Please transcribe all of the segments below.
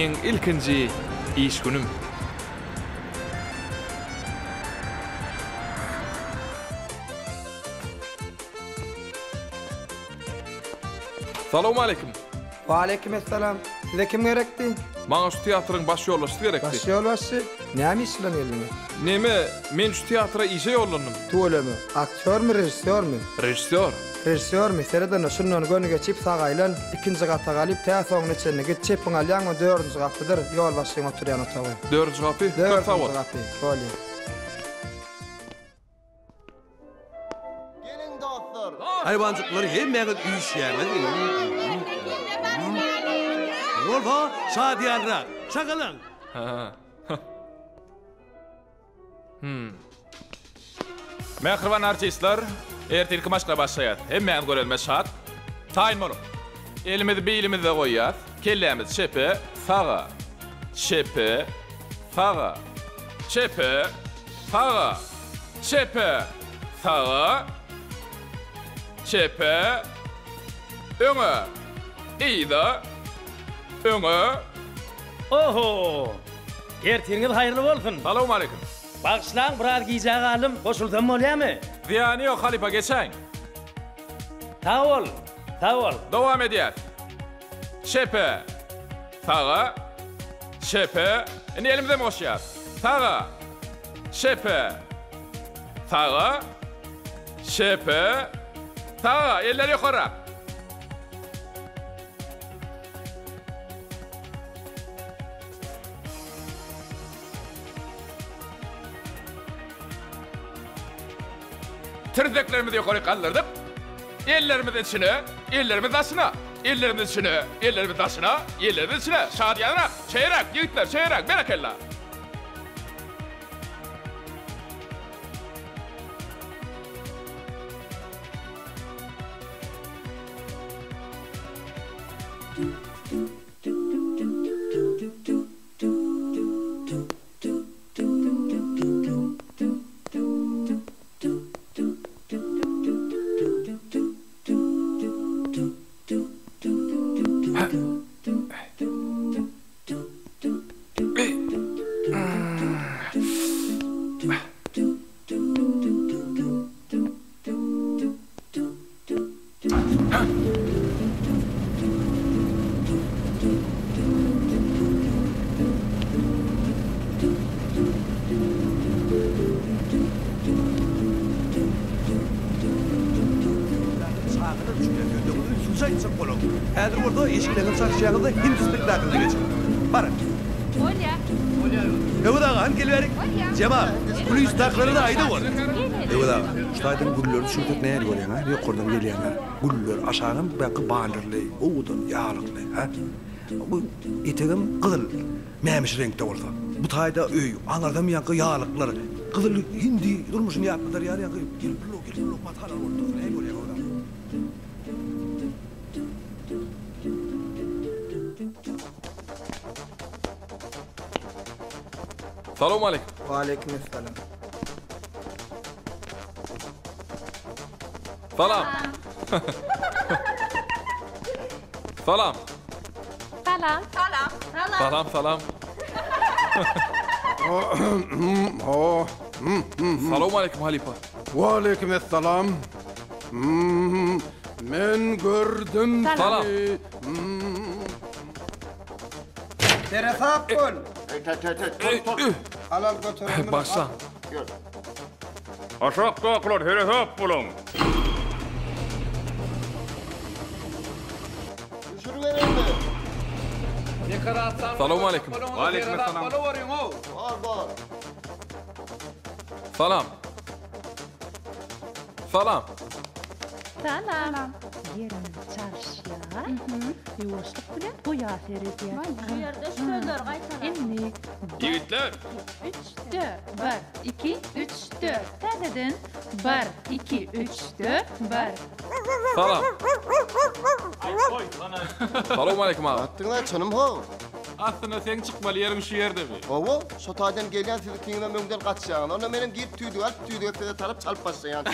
Meň ilkinji iş günüm. Salowmaleýkim. Waleýkim essalam. Size kim gerekdi? Maňa şu teatryň baş ýolbaşçysy gerekdi. Baş ýolbaşçy? Näme iş bilen geldiňiz? Neme, men şu teatra işe ýollandym. Tüweleme. Aktýormy, režissýormy? Režissýor. Režissýormy? Seret onda, şundan göni geçip, saga aýlan, ikinji gata galyp, tä soňuna çenli git, çepiňi alýaň, o dördünji gapydyr, ýolbaşçyň oturýan otagy. Dördünji gapy? Köp sag bol. Dördünji gapy. Bolýa. Geliň dostlar. Haýwanjyklar hemmäňiz üýşýäňiz. Bolsa şadyýanrak, şagalaň. Mähriban artistler, ertirki maşka başlaýas. Hemmäňiz görelime şat. Taýyn boluň. Elimizi bilimizde goýýas. Kellämiz çepe, saga. Çepe, saga. Çepe, saga. Çepe, saga. Çepe, öňe. Yza, öňe. Oho! Ertiriňiz haýyrly bolsun! Salowmaleýkim! Bagyşlaň, biraz gijä galdym, goşulsam bolýamy? Zyýany ýok, halypa, geçäýiň. Sag bol, sag bol. Dowam edýäs. Çepe, saga, çepe, indi elimizem goşýas. Saga, çepe, saga, çepe, saga, eller ýokarak. Tirzeklerimizi ýokary galdyrdyp, ellerimizi içine, ellerimizi daşyna, ellerimizi içine, ellerimizi daşyna, ellerimizi içine, şadyýanrak, çeýeräk, ýigitler, çeýeräk, berekella! Çagalar üçin ýa-da ünsüňizi aýtjak boluň. Häzir bolsa eşikleriňizi çalyşýaňyzda hindi spektaklyna geçiň. Baryň. Bolýa. Öwez aga, hany gel bärik. Jemal, kulisdakylara-da aýdawor. Öwez aga, şu taýdan gülleri düşürsek nähili görýäň, a? Ýokardan gelýänler. Güller, aşagam baky bannerli, owadan, ýaglykly, hä? Bu etegem gyzyl, mämişi reňkde bolsa. Bu taýda öý, aňyrdam ýaňky ýaglyklar, gyzyl hindi durmuşyny ýatladar ýaly ýaňky gelip-gelip matalar bolup dursa nähili bolýar Öwez aga? Salowmaleýkim. Waleýkim essalam. Salam. Salam. Salam. Salam. Salam, salam. Salowmaleýkim halypa. Waleýkim essalam. Men gördüm Salam. seni. Seresap bol. Ey, Al al göterimini. Başla. Aşakdakylar seresap boluň! Salowmaleýkim. Waleýkim essalam. Salam. Salam. Salam. Ýerini çalyşýar. Ýuwaşlyk bilen guýa seredýär. Şu ýerde şu sözleri gaýtala. Indi bir, Ýigitler! iki, üç, dört. Bir, iki, üç, dört. Täzeden bir, iki, üç, dört. Bir. Salam. Salowmaleýkim aga. Atdyň-a çynym how. Aslynda seň çykmaly ýeriň şu ýerdemi? Hawa, şo taýdan gelýän siz ikiňizem öňden gaçýaňyz. Onda menem girip tüýdügi alyp, tüýdüge size tarap çalyp başlaýan.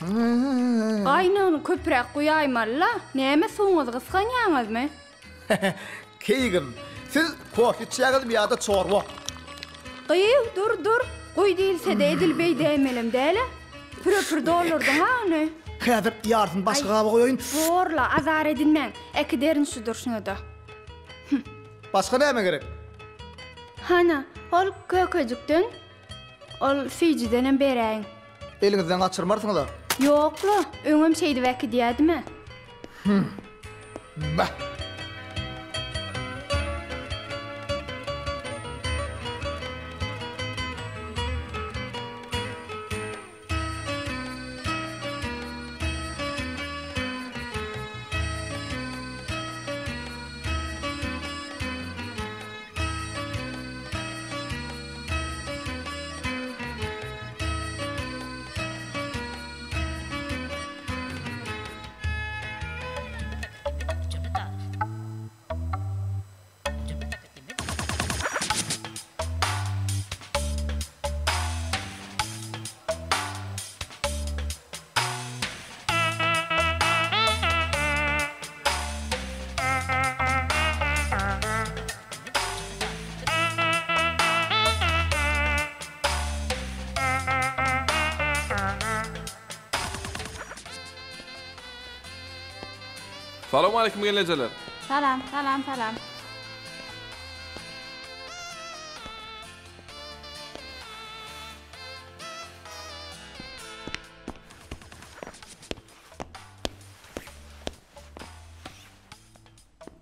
Gaýnagyny köpräk guýaýmaly-la, näme suwuňyzy gysganýaňyzmy? Keýgim, siz kofe içýäňizmi ýa-da çorba? Gyýw, dur, dur, guý diýilse-de edil beýdäýmelem däl-ä. Püre-pür doldurdyň-a ony. Häzir ýarysyny başga gaba goýaýyn. Bor-la, azar edinmäň, äkiderin şu durşuna-da. Hüm. Başga näme gerek? Hana, ol kökejikden, ol süýjüdenem beräýiň. Eliňizden gaçyrmarsyňyz-a? Ýok-la, öňem şeýdip äkidýädim-ä. Hüm. Beh. Salowmaleýkim gelnejeler. Salam salam salam.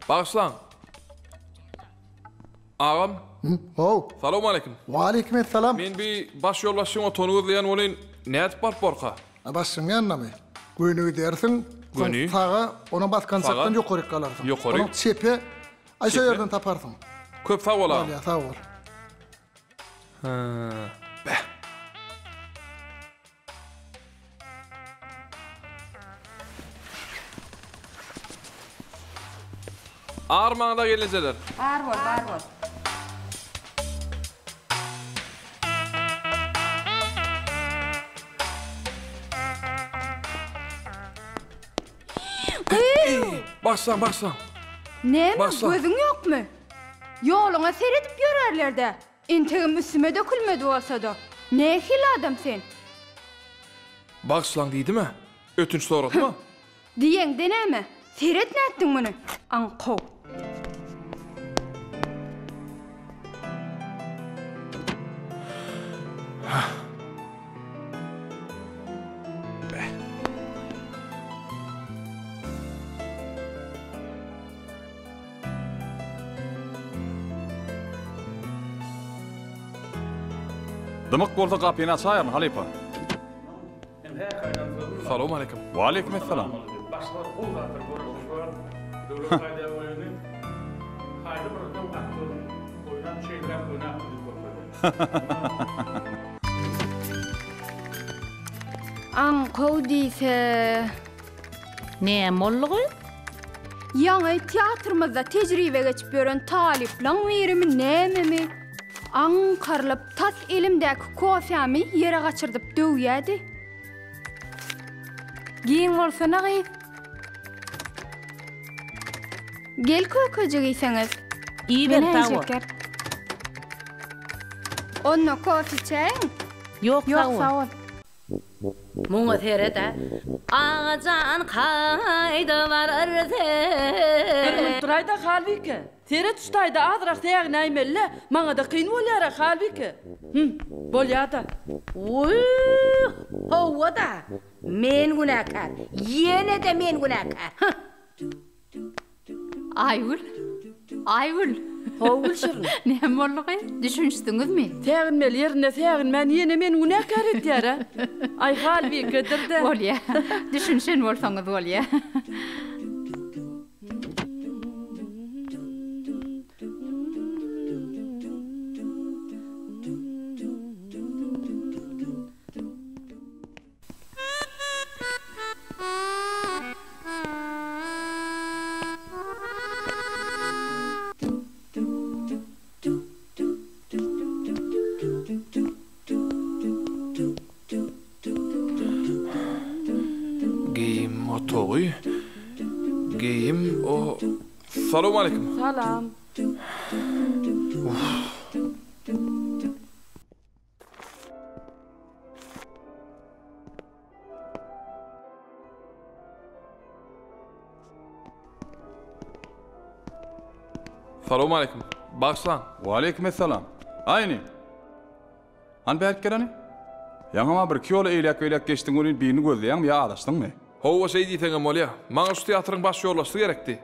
Bagyşlaň. Agam. How. Salowmaleýkim. Waleýkim essalam. Men bi baş ýolbaşçyň otagyny gözleýän welin, nädip baryp borka? A başçyň ýanynamy? Göni gidersiň, soň Göni. saga, onam basgançakdan Saga. ýokaryk galarsyň. Ýokaryk. Onuň çepe, aý şo Çepe. ýerden taparsyň. Köp sag bol agam. Bolýa, sag bol. Hä. Beh. Armaňda gelnejeler. Bar bol, bar bol. Gyýw! Başlaň, başlaň. Näme, Başla. gözüň ýokmy? Ýoluňa seredip ýörärler-dä. Entegem üstüme dökülmedi bolsa-da. Nähili adam sen? Bagyşlaň diýdim-ä. Ötünç soradym-a. Diýeňde näme? Seret nätdiň muny? Aňkow. Dymyk bolsa gapyny açaýaryn, halypa. Salowmaleýkim. Waleýkim essalam. Aňkow diýse. Näme boldugy? Ýaňy teatrymyzda tejribe geçip ýören talyplaň birimi nämemi, aňkarylyp tas elimdäki kofämi ýere gaçyrdyp döwýädi. Giň bolsana gyz. Gel kökejik iýseňiz. Iýiber Menä sag bol. şeker. Onda kofe içäýiň. Ýok Ýok sag sag bol. bol. Muňa seret-ä. Agajan kaýda barar sen. Bir minut duraýda Halbike. Seret şu taýda azrak säginäýmeli-le. Maňa-da kyn bolýar-a Halbike. Hüm, bolýa-da. Wüýh, hawa-da, men günäkär. Ýene-de men günäkär. Hah. Aýgül, Aýgül. Hawa Gülşirin. Näme boldy gyz? Düşünişdiňizmi? Säginmeli ýerinde säginmän ýene meni günäkär edýär-ä. Aý Halbikedir-dä. Bolýa. Düşünişen bolsaňyz bolýa. Gowy. Geýim o. Salowmaleýkim. Salam. Salowmaleýkim. Bagyşlaň. Waleýkim essalam. Aý inim. Hany bärik gel hany. Ýaňam-a birki ýola eýläk-beýläk geçdiň welin birini gözleýäňmi ýa azaşdyňmy? Hawa şeý diýseňem bolýa. Maňa şu teatryň baş ýolbaşçysy gerekdi.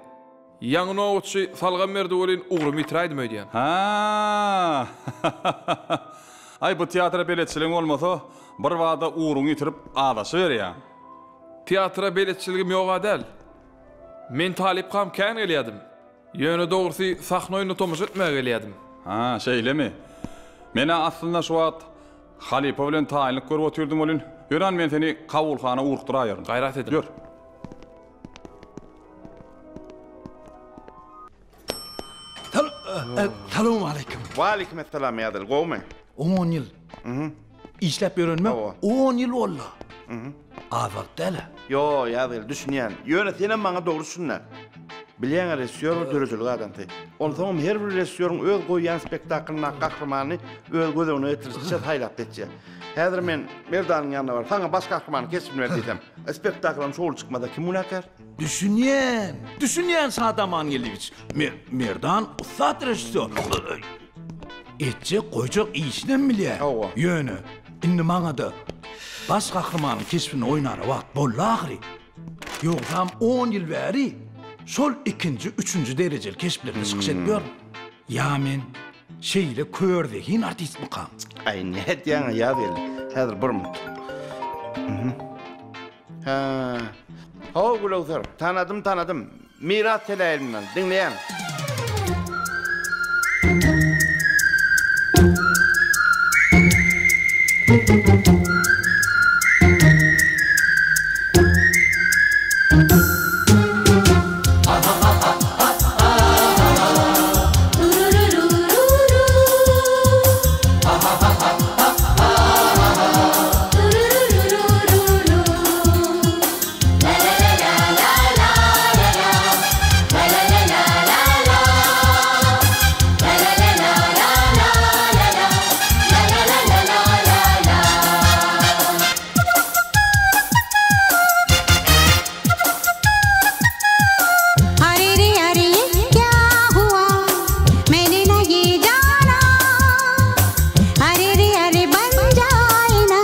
Ýaňy nobatçy salgam berdi welin ugrumy ýitiräýdim öýdýän. Hä. Aý bu teatra beletçiligiň bolmasa birbada ugruňy ýitirip azaşyberýäň. Teatra beletçiligim ýog-a däl. Men talypkam kän gelýädim. Ýöne dogrusy sahna oýnuna tomaşa etmäge gelýädim. Hä, şeýlemi? Men-ä aslynda şu wagt halypa bilen taýynlyk görüp otyrdym welin, ýöne men seni kabulhana ugrukdyraýaryn. Gaýrat ediň. Ýör. Salowmaleýkim. Waleýkim essalam Ýazyl, gowumy? On ýyl. Işläp ýörenime on ýyl boldy. Az wagt däl-ä. Ýo, Ýazgeldi, düşünýän. Ýöne senem maňa dogry düşün-dä. Bilýäň-ä režissýor bir döredijilik adamsy. Onsoňam her bir režissýoryň öz goýýan spektaklyndaky gahrymanyny öz göz öňüne getirişiçe saýlap seçýär. Häzir men Merdanyň ýanyna baryp, saňa baş gahrymanyň keşbini ber diýsem, spektaklam şowly çykmasa kim günäkär? Düşünýän, düşünýän Şat Amangeldiýewiç. Merdan ussat režissýor. Etjek, goýjak işinem bilýär. Hawa. Ýöne, indi maňa-da baş gahrymanyň keşbini oýnara wagt boldy ahyry. Ýogsam on ýyl bäri şol ikinji, üçünji derejeli keşplerde çykyş edip ýörün. Ýa men şeýle kör zehin artistmikam? Aý, nädýäň-ä, Ýazgeldi? Häzir bir minut. Hä. Hawa, Gülöwser, tanadym, tanadym. Miras teleýaýlymyndan. Diňleýän. अरे रे अरे ये क्या हुआ मैंने ना ये जाना अरे रे अरे बन जाए ना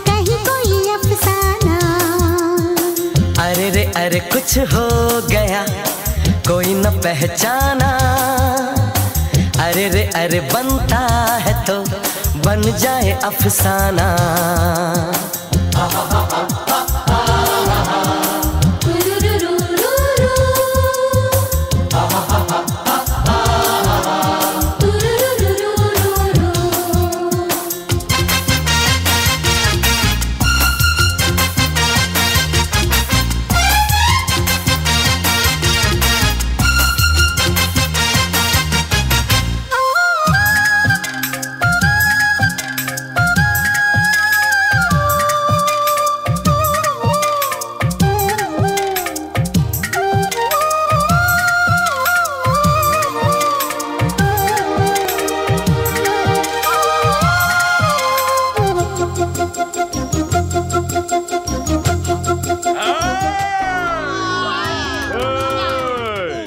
कहीं कोई अफसाना अरे रे अरे कुछ हो गया कोई न पहचाना अरे रे अरे बनता है तो बन जाए अफसाना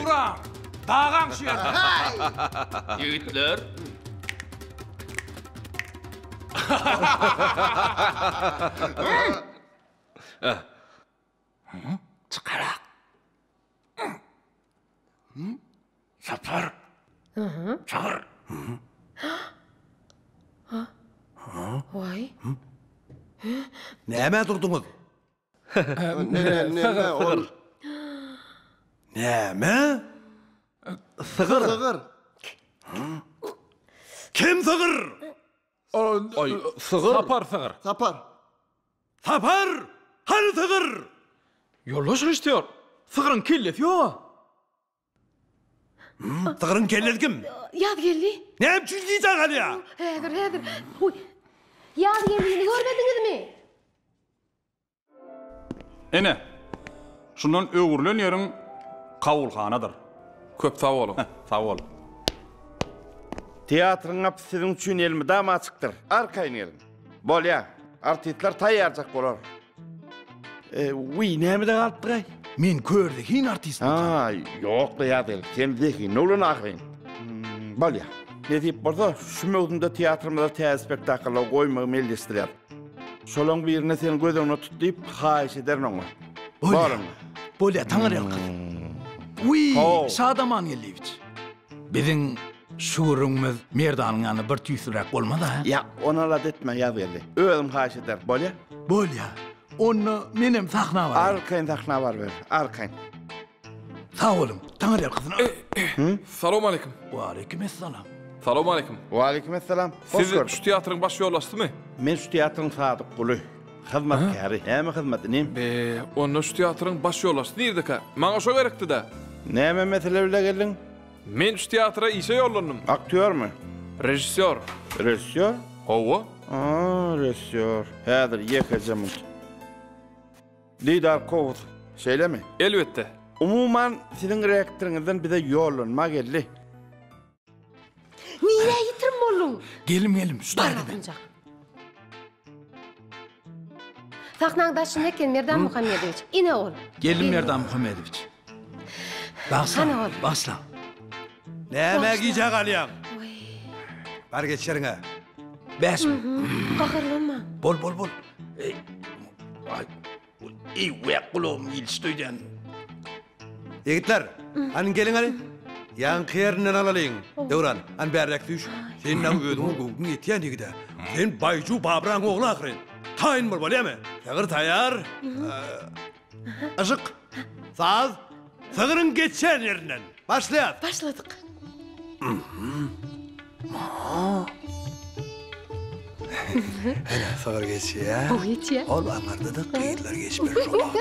Ugraň! Dagaň şu ýerde! Ýigitler! Çykarak. Sapar. Çagyr. Waý. Nämä durduňyz? Näme ol? Näme? Sygyr. Sygyr. Kim sygyr? Aý, sygyr. Sapar sygyr. Sapar. Sapar! Hany sygyr? Ýoldaş režissýor, sygryň kellesi ýog-a. Sygryň kellesi kim? Ýazgeldi. Näme üçin gijä galýa? Häzir, häzir. Hoý. Ýazgeldini görmediňizmi? Ine. Şundan öwrülen ýeriň kabulhanadyr. Köp sag boluň. Sag bol. Teatryň gapysy siziň üçin elmydama açykdyr. Arkaýyn geliň. Bolýa. Artistler taýýarjak bolar. E, wiý, nämede galypdyr-aý? Men kör zehin artistmi? Ha, ýok-da Ýazgeldi, sen zehinli oglan ahyryn. Hmm, bolýa. Nesip bolsa, şu möwsümde teatrymyzda täze spektakllar goýmagy meýilleşdirýäris. Şolaň birine seni göz öňünde tut diýip, haýyş ederin oňa. Bolýa. Bolýa, Taňryýalkasyn. Wiý, Şadaman Geldiýewiç. Biziň şu gürrüňimiz Merdanyň ýanynda bir tüýsliräk bolmaz-a? Ýa, ony alada etme, Ýazgeldi. Özüm haýyş ederin, bolýa? Bolýa. Onda menem sahna baraýyn. Arkaýyn sahna baryber, arkaýyn. Sag boluň, Taňryýalkasyn. Salowmaleýkim. Waleýkim essalam. Salowmaleýkim. Waleýkim essalam. Hoş Siz gördük. şu teatryň baş ýolbaşçysymy? Men şu teatryň sadyk guly, hyzmatkäri. Näme hyzmat, inim? Be, onda şu teatryň baş ýolbaşçysy nirdekä? Maňa şo gerekdi-dä. Näme mesele bile geldiň? Men şu teatra işe ýollandym. Aktýormy? Režissýor. Režissýor? Hawa. A, režissýor. Häzir ýekeje munt. Didar Kowus, şeýlemi? Elbetde. Umuman, siziň rektoryňyzdan bize ýollanma geldi. Nirä ýitirim bolduň? Gelim gelim, şu Bar taýda. basynjak. Sahnaň daşynda eken Merdan Muhammedowiç. Ine ol. Geldim Merdan Muhammedowiç. Başla, Hany ol? başla. Nämä gijä galýaň? Bar geç ýeriňe. Bäşmi? Gaharlanma. Bol, bol, bol. Ey, ay, ey, wek gulagym ilişdi öýdän. Ýigitler, hany geliň hany. Ýaňky ýerinden alalyň. Döwran, hany bärräk düş. Sen näme özüňe göwnüň ýetýän ýigide. Sen Baýju Babraň ogly ahyryn. Taýyn bol, bolýamy? Sygyr taýýar. Yşyk, saz, sygryň geçýän ýerinden. Başlaýas. Başladyk. Ene sygyr geçýär. Gowy geçýär. Ol aňyrda-da gyzlar geçmeli şo wagt.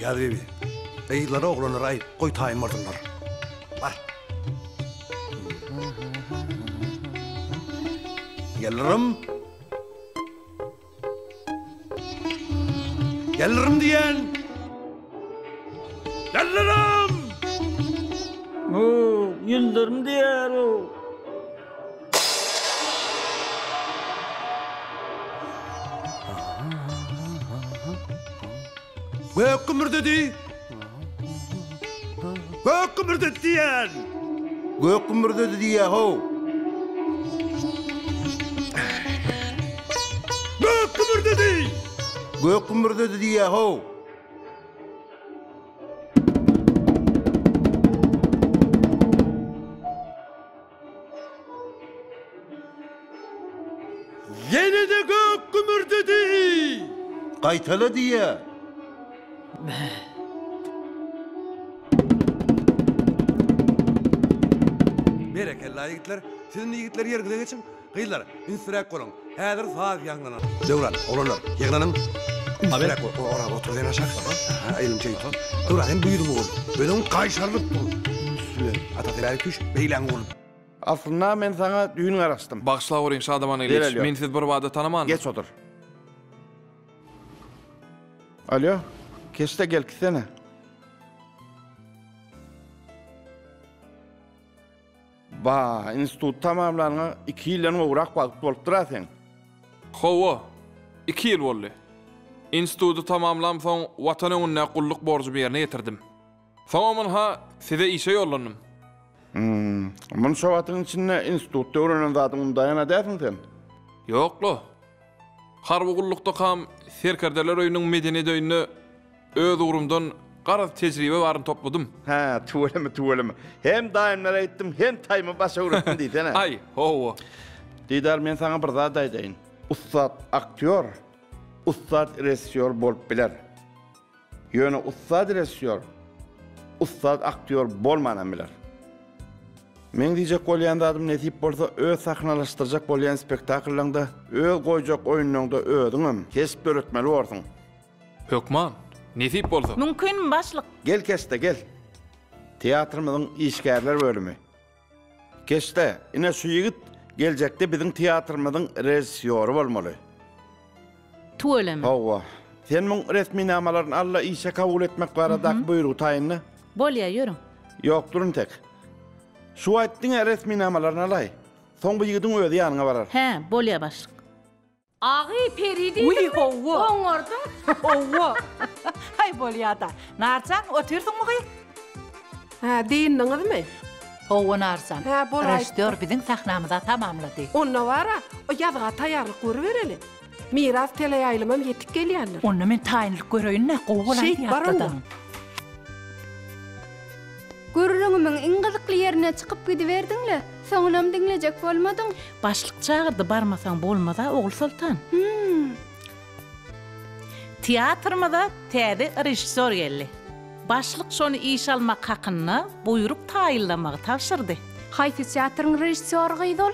Ýazbibi, gyzlara oglanlara aýt, goý taýyn bolsunlar. Bar. Ýyldyrym. Ýyldyrym diýen. Ýyldyrym! Bu ýyldyrym diýer o. Gök gümmürdedi. Gök gümmürdedi diýen. Gök gümmürdedi diýýä how. Gök gümmürdedi. Gök gümmürdedi diýýä how. Ýene-de gök gümmürdedi. Gaýtala diýýä. Berekella ýigitler. Siz indi ýigitler ýeriňize geçiň. Gyzlar, ünsliräk boluň. Häzir saz ýaňlanar. Döwran, oglanlar, ýygnanyň. Ünsliräk bol. Oraz, otur sen aşak. Aha, eliňi çek. Döwran, sen bu ýüzüňi bol. Özüň gaýşarylyp dur. Üns bilen. Ata, sen bäri küş, beýläňi bol. Aslynda men saňa düýn garaşdym. Bagyşlaweriň Şadaman Ilyç, men sizi birbada tanamandym. Geç otur. Alýo, keşde gelkisene. Ba, instituty tamamlanyňa iki ýyldan gowrak wagt bolupdyr-a seň. Hawa, iki ýyl boldy. Instituty tamamlamsoň Watan öňündäki gulluk borjumy ýerine ýetirdim. Soňam ynha, size işe ýollandym. Hum, munça wagtyň içinde institutda öwrenen zadyňy undaýan-a dälsiň sen? Ýok-la. Harby gullukdakam Serkerdeler öýüniň medeniýet öýünde öz ugrumdan garaz tejribe baryny topladym. Hä, tüweleme, tüweleme. Hem daýymlara gitdim, hem taýymy başa öwretdim diýsene. Aý, hawa. Didar, men saňa bir zat aýdaýyn. Ussat aktýor, ussat režissýor bolup biler. Ýöne ussat režissýor, ussat aktýor bolmanam biler. Meň diýjek bolýan zadym nesip bolsa öz sahnalaşdyrjak bolýan spektakllaňda, öz goýjak oýunlaňda özüňem keşp döretmeli borsuň. Hökman. Nesip bolsa. Mümkinmi başlyk? Gel keşde gel. Teatrymyzyň işgärler bölümi. Keşde, ine şu ýigit geljekde biziň teatrymyzyň režissýory bolmaly. Tüweleme. Hawa. Sen muň resminamalaryny al-da işe kabul etmek baradaky buýrugy taýynla. Bolýa, ýörüň. Ýok, dur intek. Şu wagt diňe resminamalaryny alaý. Soň bu ýigidiň özi ýanyňa barar. Hä, bolýa başlyk. Agy, peri diýdiňmi? Wiý, howwa. Oňardyň. Howwa. Haý, bolýa-da. Narjan, otyrsyňmy gyz? Hä, dyndyňyzmy? Howwa, Narjan. Hä, bolaýypdyr. Režissýor biziň sahnamyza tamamlady. Onda bar-a, o ýazga taýýarlyk görübereli. Miras teleýaýlymam ýetip gelýändir. Onda men taýynlyk göreýin-dä, gowy bolaýdy Şeýt, bar onda. ýatladan. Gürrüňimiň iň gyzykly ýerine çykyp gidiberdiň-le, soňunam diňlejek bolmadyň. Başlyk çagyrdy, barmasaň bolmaz-a, Ogulsoltan. Hüm. Teatrymyza täze režissýor geldi. Başlyk şony işe almak hakynda buýruk taýynlamagy tabşyrdy. Haýsy teatryň režissýory gyz ol?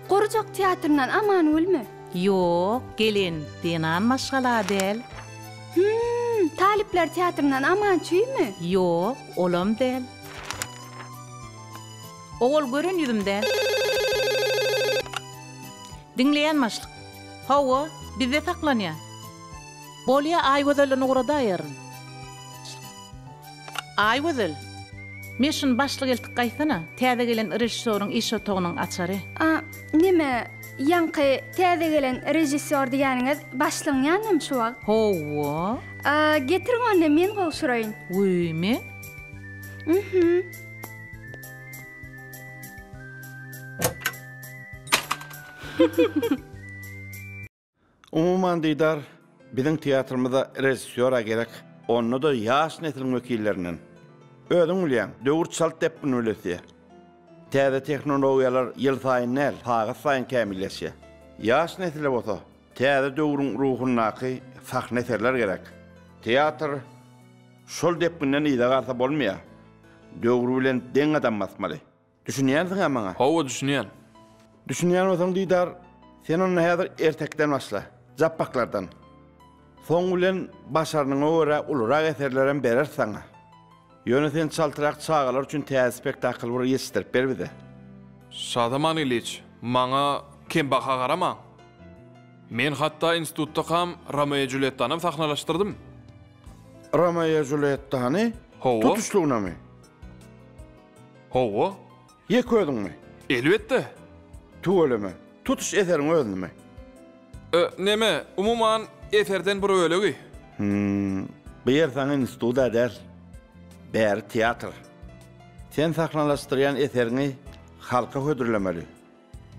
Gurjak teatryndan Amangülmi? Ýok, gelen zenan maşgala däl. Hüm, talyplar teatryndan Aman çüými? Ýok, olam däl. Owal gören ýüzüm däl. Diňleýän başlyk. Hawa, bizde saklanýar. Bolýa, Aýgözelden ugradaýaryn. Aýgözel, me şuny başlyk eltip gaýtsana, täze gelen režissýoryň iş otagynyň açary. A, neme, ýaňky täze gelen režissýor diýýäniňiz başlygyň ýanyndamy şu wagt? Hawa. A, getiriň onda men gowşuraýyn. Wiý, men? Mhm. Umuman Didar, biziň teatrymyza režissýor-a gerek, onda-da ýaş nesliň wekillerinden. Özüň bilýäň, döwür çalt depgin bilen ösýär. Täze tehnologiýalar ýylsaýyn däl, sagatsaýyn kämilleşýär. Ýaş nesle bolsa täze döwrüň ruhundaky sahna eserler gerek. Teatr şol depginden yza galsa bolmaýar. Döwür bilen deň gadam basmaly. Düşünýänsiň-ä maňa? Hawa, düşünýän. Düşünýän bolsaň, Didar, sen onda häzir ertekden başla. Japbaklardan. Soň bilen başarnyňa görä ulurak eserlerem bereris saňa. Ýöne sen çaltrak çagalar üçin täze spektakl bir ýetişdirip ber bize. Şazaman Iliç, maňa kembaha garamaň. Men hatda institutdakam Romeo Juliettanam sahnalaşdyrdym. Romeo Julietany? Hawa. Tutuşlygynamy? Hawa. Ýeke özüňmi? Elbetde. Tüweleme. Tutuş eseriň özünimi? E, neme, umuman, eserden bir bölegi. Hüm, bu ýer saňa institut-a däl. Bäri teatr. Sen sahnalaşdyrýan eseriňi halka hödürlemeli.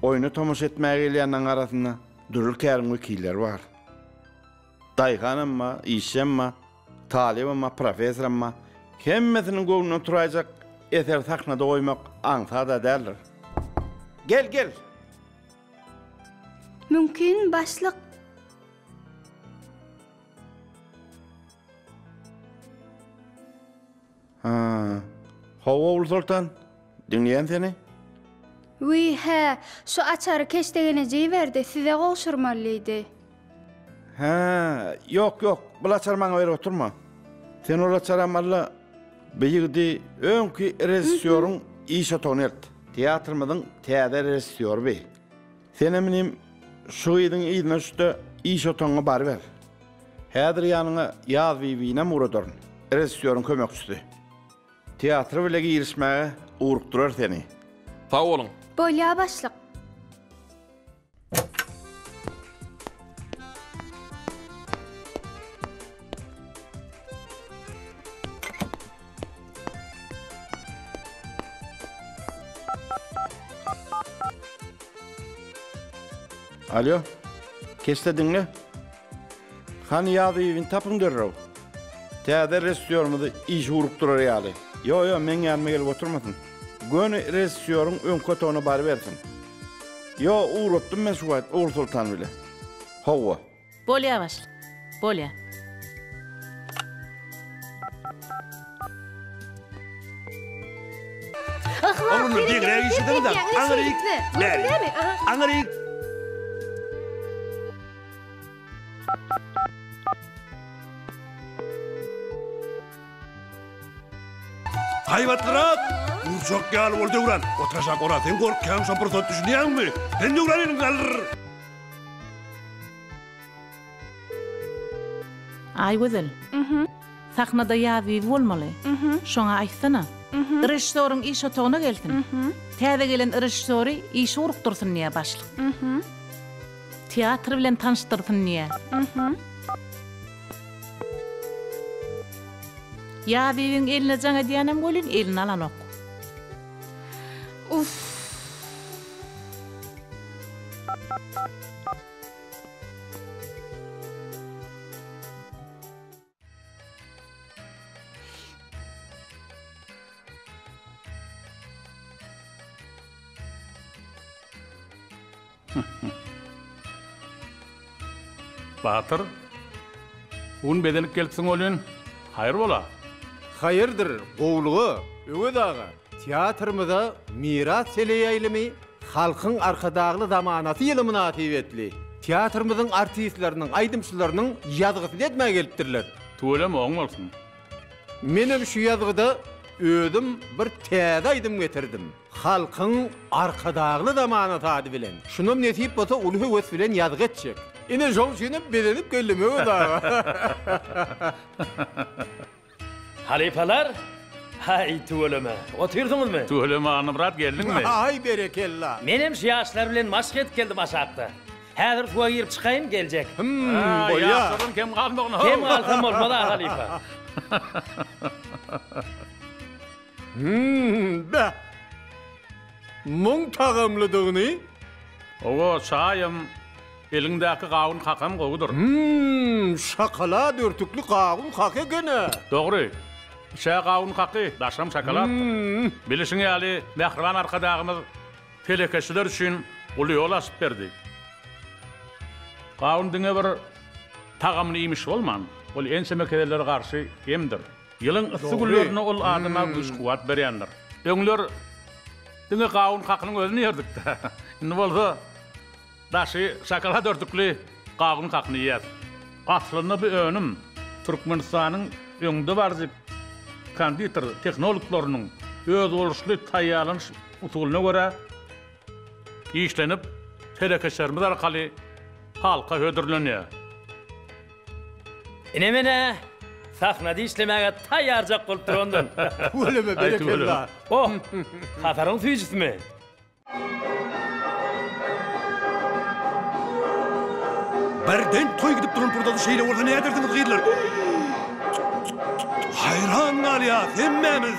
Oýna tomaşa etmäge gelýänleriň arasynda dürli käriň wekilleri bar. Daýhanam bar, işçem bar, talybam bar, professoram bar. Hemmesiniň göwnünden turaýjak eseri sahnada goýmak aňsat-a däldir. Gel, gel! Mümkin, başlyk. Ha, hawa Ogulsoltan, diňleýän seni. Wiý, hä, şu açary keşdegeneje iberdi, size gowşurmaly diýdi. Hä, ýok, ýok, bul açary maňa berip oturma. Sen ol açaram al-da, bu ýigidi öňki režissýoryň iş otagyna elt. Teatrymyzyň täze režissýory bi. Senem inim, şu gyzyň yzyna düş-de, iş otagyňa baryber. Häzir ýanyňa Ýazbibinem ugradaryn, režissýoryň kömekçisi. Teatra bile girişmäge ugrukdyrar seni. Sag boluň. Bolýa başlyk. Alýo. Keşde diňle. Hany Ýazyýewini tapyň derrew. Täze režissýorymyzy işe urukdyrar ýaly. Ýo, ýo, meň ýanyma gelip oturmasyn. Göni režissýoryň öňki otagyna barybersin. Ýo, ugratdym men şu wagt Ogulsoltan bile. Hawa. Bolýa başlyk. Bolýa. Yhlas Oglanlar deňräk işlediňiz-ä. Aňryk, bärik. Aňryk. Haýbatlyrak! Urjak ýaly bol Döwran. Otur aşak Oraz, sen gorkýaň şo pursat düşünýäňmi? Sen Döwran eliňi galdyr! Aýgözel. Sahnada Ýazbibi bolmaly. Şoňa aýtsana. Režissýoryň iş otagyna gelsin. Täze gelen režissýory işe urukdyrsyn diýýär başlyk. Teatr bilen tanyşdyrsyn diýýär. Ýazbibiň eline jaň edýänem welin eline alanok. Uff. Batyr, bu gün bezenip gelipsiň welin, haýyr bola? Haýyrdyr, gowulyga, Öwez aga. Teatrymyza Miras teleýaýlymy Halkyň Arkadagly zamanasy ýyly mynasybetli teatrymyzyň artistleriniň, aýdymçylarynyň ýazgysyny etmäge gelipdirler. Tüweleme oň bolsun. Menem şu ýazgyda özüm bir täze aýdym getirdim. Halkyň Arkadagly zamanasy ady bilen. Şunam nesip bolsa uly höwes bilen ýazgy etjek. Ine şoň üçinem bezenip geldim Öwez aga. Halypalar, haý tüweleme, otyrsyňyzmy? Tüweleme Annamyrat geldiňmi? Aý berekella. Menem şu ýaşlar bilen maşk edip geldim aşakda. Häzir suwa girip çykaýyn, geljek. Hym, bolýa. Ýaşlardan kem galmagyn how. Kem galsam bolmaz-a halypa. Hüm, beh! Muň tagamlydygyny. Hawa, çaýam, eliňdäki gawun kakam gowudyr. Hüm, şokolad örtükli gawun kak eken-ä. Dogry. Içä gawun kaky, daşam şokoladdyr. Bilişiň ýaly, mähriban Arkadagymyz telekeçiler üçin uly ýol açyp berdi. Gawun diňe bir tagamly iýmiş bolman, ol ençeme kesellere garşy emdir. Ýylyň yssy günlerinde ol adama güýç-kuwwat berýändir. Öňler diňe gawun kakynyň özüni ýerdik-dä. Indi bolsa daşy şokolad örtükli gawun kakyny iýýäs. Aslynda bu önüm Türkmenistanyň öňdebaryjy konditer tehnologlarynyň özboluşly taýýarlanyş usulyna görä işlenip, telekeçilerimiz arkaly halka hödürlenýär. Ine men-ä sahnada işlemäge taýýarjak bolup durandym. Tüweleme, berekella. Oh, Hasaryň süýjüsimi? Birden toý gidip duran pursady şeýle bolsa nädersiňiz gyzlar? Haýran galýas hemmämiz.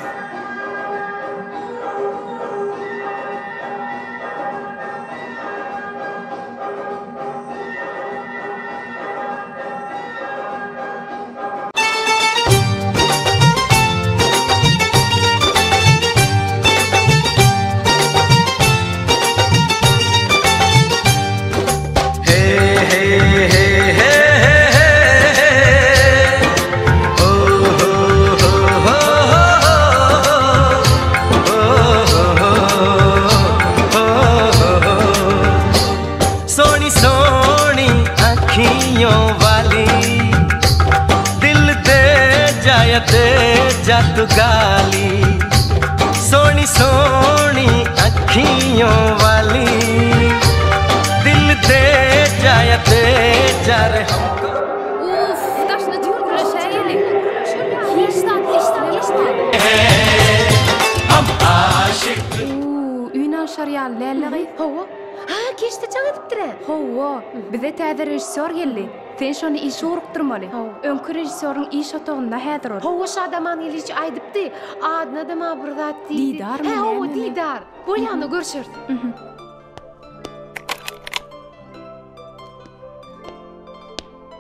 Soni soni अखियों वाली दिल दे जाया दे जा तू गाली सोनी सोनी अखियों वाली दिल दे जाया दे जा रे हमको Uff, daşyna tüýküleşäýeli. Hiç zat eşdilenok. Uuu, üýn alşar ýaly däldi gyz. Hawa. Ha, keşde jaň edipdir-ä. Hawa, bize täze režissýor geldi. Sen şony işe ugrukdyrmaly. Öňki režissýoryň iş otagynda häzir ol. Hawa, Şadaman Iliç aýdypdy. Adyna-da bir zat diýdi. Didarmy, Hä, hawa, nämemi? Didar. Bolýa, onda görşeris.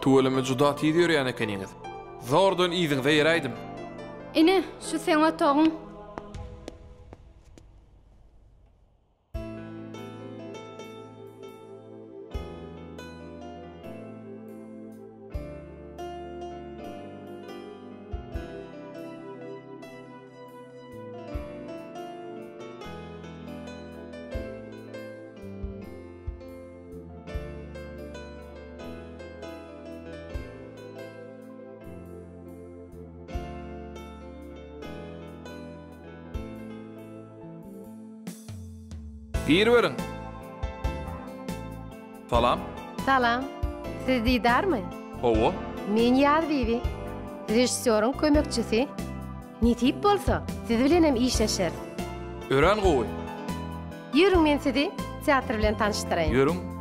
Tüweleme juda tiz ýörýän ekeniňiz. Zordan yzyňyza ýeräýdim. Ine, şu seň otagyň. Giriberiň. Salam. Salam. Siz Didarmy? Hawa. Men Ýazbibi, režissýoryň kömekçisi. Nesip bolsa, siz bilenem işleşeris. Örän gowy. Ýörüň men sizi teatr bilen tanyşdyraýyn. Ýörüň.